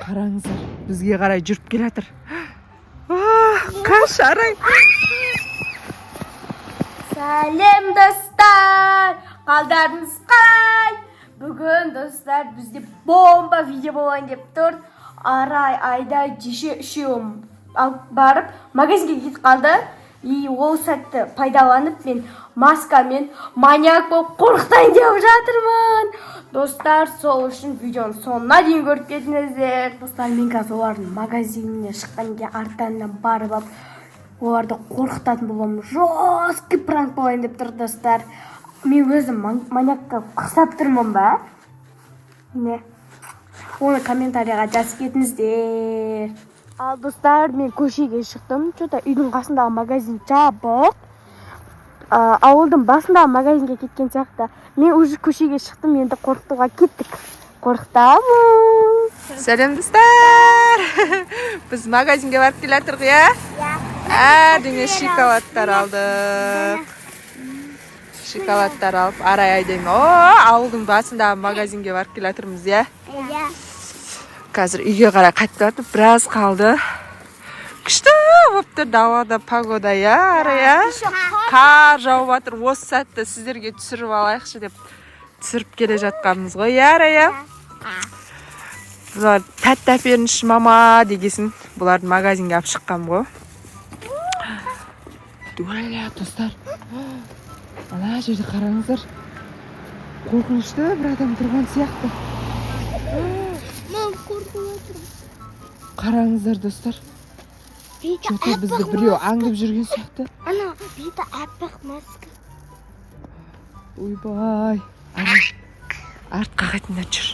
Қараңыздар, бізге қарай жүріп келе жатыр. Қаш, Арай! Сәлем, достар! Қалдарыңыз қалай? Бүгін, достар, бізде бомба видео болайын деп тұр. Арай, Айдай, Деше үшеуін алып барып, магазинге кетіп қалды. И ол сәтті пайдаланып, мен маскамен маньяк болып қорқытайын деп жатырмын. Достар, сол үшін видеоның соңына дейін көріп кетіңіздер. Достар, мен қазір олардың магазиніне шыққан кезде арттарынан барып алып, оларды қорқытатын боламын. Жесткий пранк болайын деп тұр, достар. Мен өзім маньякқа ұқсап тұрмын ба? Не? Оны комментарийға жазып кетіңіздер. Ал, достар, мен көшеге шықтым. Что-то үйдің қасындағы магазин жабық. Ауылдың басындағы магазинге кеткен сияқты. Мен уже көшеге шықтым, енді қорқытуға кеттік. Қорқытамыз. Сәлем, достар! Біз магазинге барып келе жатырмық, иә? Әрине, шоколадтар алдық. Шоколадтар алып, Арай, Айдаймен о ауылдың басындағы магазинге барып келе жатырмыз, иә? Иә. Қазір үйге қарай қайтып келе жатырмыз, біраз қалды. Күшті болып тұр далада погода, иә, Арай, иә? Қар жауып жатыр. Осы сәтті сіздерге түсіріп алайықшы деп түсіріп келе жатқанбыз ғой, иә, Арай, иә? Бұлар «тәтті әперіңізші, мама» дегесін, бұларды магазинге алып шыққанмын ғой. Өлә, достар, ана жерде қараңыздар, қорқынышты бір адам тұрған сияқты. Мам, қорқып жатырмын. Қараңыздар, достар. Беті Че-то бізді біреу аңдып жүрген сияқты. Ана беті аппақ маска. Ойбай! Арай, артқа қайтыңдар, жүр.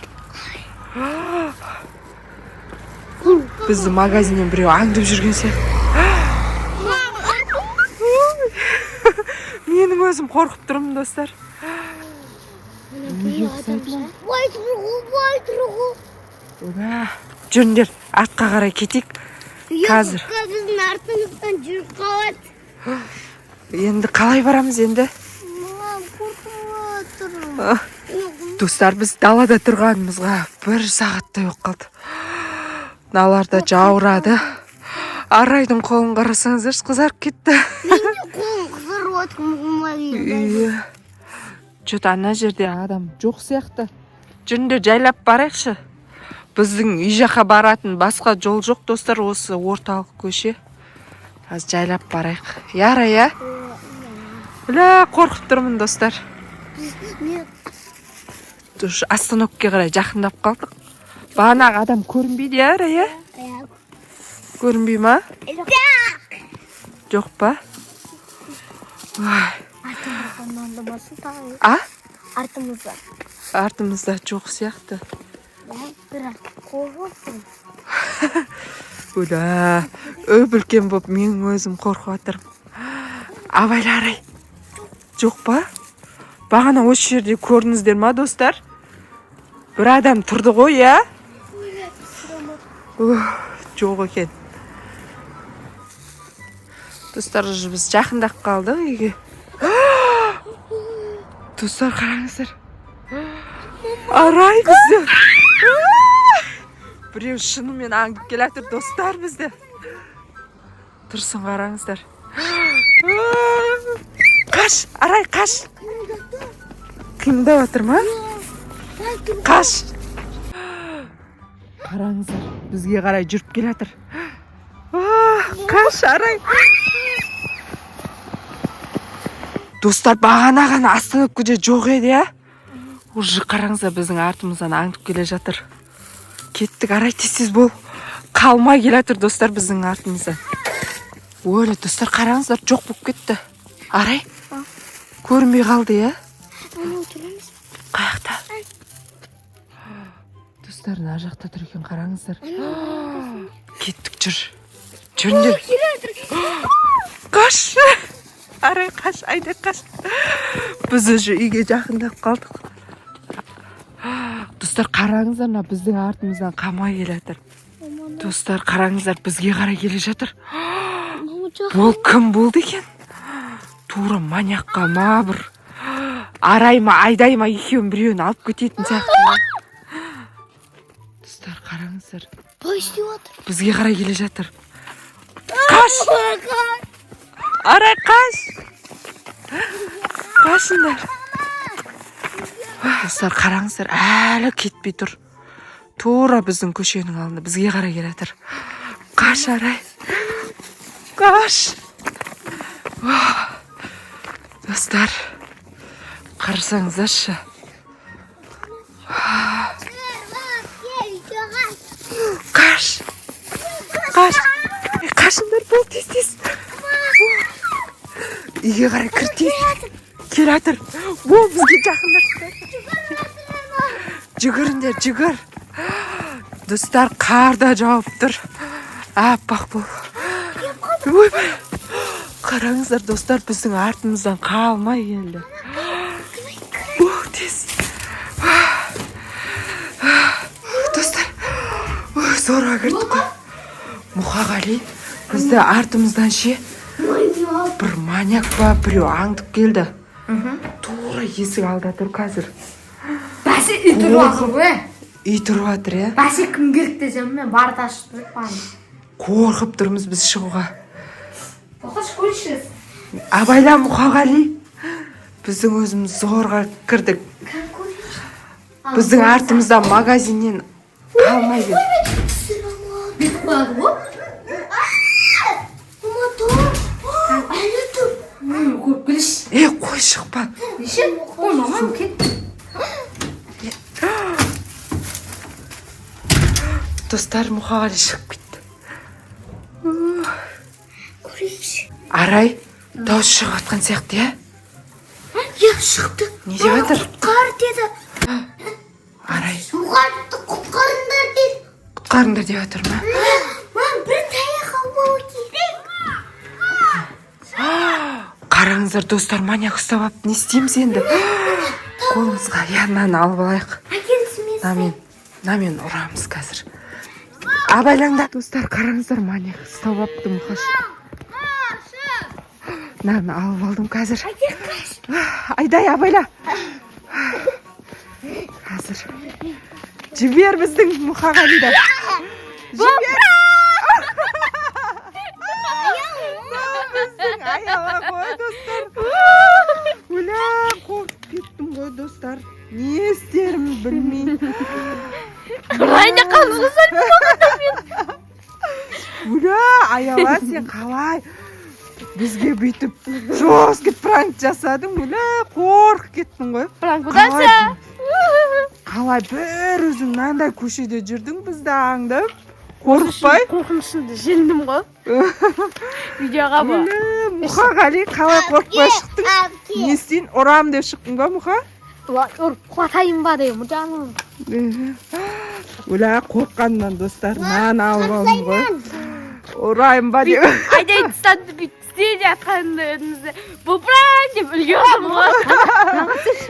Бізді магазиннен біреу аңдып жүрген сияқты. Менің өзім қорқып тұрмын, достар. Неге ұқсайды маған? Ой, тұр ғой, ой, тұр ғой. Ойбай, жүріңдер, артқа қарай кетейік қазір. Біздің артымыздан жүріп қалады. Енді қалай барамыз енді? Мам, қорқып жатырмын. Достар, біз далада тұрғанымызға бір сағаттай болып қалды. Мыналар да жаурады. Арайдың қолын қарасаңыздаршы, қызарып кетті. Мен де қолым қызарып жатыр. Иә, че-то ана жерде адам жоқ сияқты. Жүріңдер, жайлап барайықшы. Біздің үй жаққа баратын басқа жол жоқ, достар, осы орталық көше. Қазір жайлап барайық, иә, Арай, иә? Бля, қорқып тұрмын, достар. Мен Уже остановкаға қарай жақындап қалдық. Бағанағы адам көрінбейді, иә, Арай, иә? Иә. Көрінбей ма? Жоқ па? Ой. Артымыздан аңдамасын тағы. А? Артымызда. Артымызда жоқ сияқты. Бірақ қорқып тұрмын. Өлә, үп үлкен болып менің өзім қорқып жатырмын. Абайла, Арай. Жоқ па? Бағана осы жерде көрдіңіздер ма, достар? Бір адам тұрды ғой, иә? Ух, жоқ екен. Достар, уже біз жақындап қалдық үйге. Достар, қараңыздар. Арай, бізді біреу шынымен аңдып келе жатыр, достар, бізді. Тұрсын, қараңыздар. Қаш, Арай, қаш! Қимылдап жатыр ма? Қаш! Қараңыздар, бізге қарай жүріп келе жатыр. Қаш, Арай! Достар, бағана ғана остановкада жоқ еді, иә? Уже қараңыздар, біздің артымыздан аңдып келе жатыр. Кеттік, Арай, тез тез бол. Қалмай келе жатыр, достар, біздің артымыздан. Өлі, достар, қараңыздар, жоқ болып кетті. Арай, көрінбей қалды, иә? Ана отырамыз. Қаяқта? Достар, мына жақта тұр екен, қараңыздар. Кеттік, жүр. Жүріңдер. Қаш! Арай, қаш, Айда, қаш. Біз уже үйге жақындап қалдық. Достар, қараңыздар, мына біздің артымыздан қамай келе жатыр. Достар, қараңыздар, бізге қарай келе жатыр. Мама, жоқ. Бұл кім болды екен? Тура маньякқа ма бір? Арай ма, Айдай ма, екеуінің біреуін алып кететін сияқты ма? Достар, қараңыздар. Былай істеп жатыр. Бізге қарай келе жатыр. Қаш! Арай, қаш! Қашыңдар! Достар, қараңыздар, әлі кетпей тұр. Тура біздің көшенің алдында бізге қарай келе жатыр. Қаш, Арай! Қаш! Достар, қарасаңыздаршы. Қаш! Қаш! Қашыңдар, бол, тез, тез. Үйге қарай кір, тез. Келе жатыр. Бол, бізге жақындап. Жүгіріңдер, жүгір. Достар, қар да жауып тұр. Аппақ бол. Ойбай. Қараңыздар, достар, біздің артымыздан қалмай келді. Бол, тез. Достар, ой, зорға кірдік қой. Мұқағали бізді артымыздан ше бір маньяк па, біреу аңдып келді. Тура есік алда тұр қазір. Бәсе, үй тұрып жатыр ғой. Үй тұрып жатыр, иә. Бәсе, кім керек десем, мен барды ашып тұрып барын. Қорқып тұрмыз біз шығуға. Тоқташы, көрші. Абайла, Мұқағали. Біздің өзіміз зорға кірдік. Біздің артымыздан магазиннен қалмай келді. Бүйтіп қояды ғой. Мама, тұр. Әлі тұр. Көріп келші. Е, қой, шықпа. Неше? Ой, мамам кетті. Достар, Мұқағали шығып кетті. Көрейікші. Арай, дауыс шығып жатқан сияқты, иә? Иә, шықты. Не деп жатыр? Құтқар деді. Арай, Мұғалімді құтқарыңдар деді. құтқарыңдар деп жатыр ма? Мам, бір таяқ алмау керек. Қараңыздар, достар, маньяк ұстап алып, не істейміз енді? Қолымызға, иә, мынаны алып алайық. Әкелсін. Мынамен ұрамыз қазір. Абайлаңдар. Достар, қараңыздар, маньяк ұстап алыпты Мұқаш. Мынаны алып алдым қазір. Айдай, абайла. Қазір. Жібер біздің Мұқағалиді. Жібер. Біздің аяла ғой, достар. Өлә, қорқып кеттім ғой, достар. Не істерімді білмей. Құрайын да қалдыңыз. Өлә, аяла, сен қалай бізге бүйтіп жесткий пранк жасадың? Өлә, қорқып кеттім ғой. Пранк Қалай, қалай бір өзің мынандай көшеде жүрдің бізді аңдып? Қорықпай? Қорқынышымды жеңдім ғой. Видеоға ба? Өлә, Мұқағали, қалай қорықпай шықтың? Не істейін, ұрам деп шықтың ба, Мұқа? Былай ұрып құлатайын ба деймін, жаным. Өлә, қорыққаннан, достар, нан алып алдым ғой. Ұрайын ба деп. Айдай ұстады, бүйтіп істеп жатқанында өзімізді бұл пранк деп үлгердім ғой.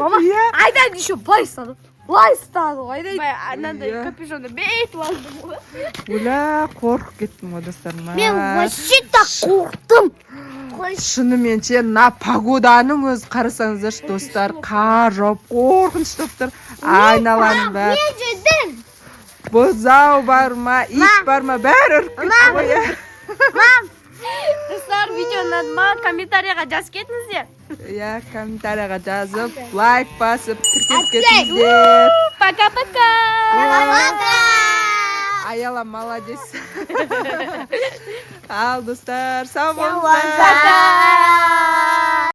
Мама, Иә. Айдай еще былай ұстады. Былай ұстады ғой, Айдай. Анандай Иә. Капюшонды бүйтіп алдым ғой. Өлә, қорқып кеттім ғой, достар. Мен вообще так қорықтым. Шынымен ше, мына погоданың өзі, қарасаңыздаршы, достар, қар жауып, қорқынышты болып тұр. Айналаның бәрі. Мен жүрдім. Бұзау бар ма, ит бар ма, бәрі үріп кетті ғой, иә. Достар, видео ұнады ма? Комментарийға жазып кетіңіздер. Иә, комментарийға жазып, лайк басып, тіркеліп кетіңіздер. Пока-пока. Пока. Аяла молодец. Ал, достар, сау Сау болыңыздар. болыңыздар.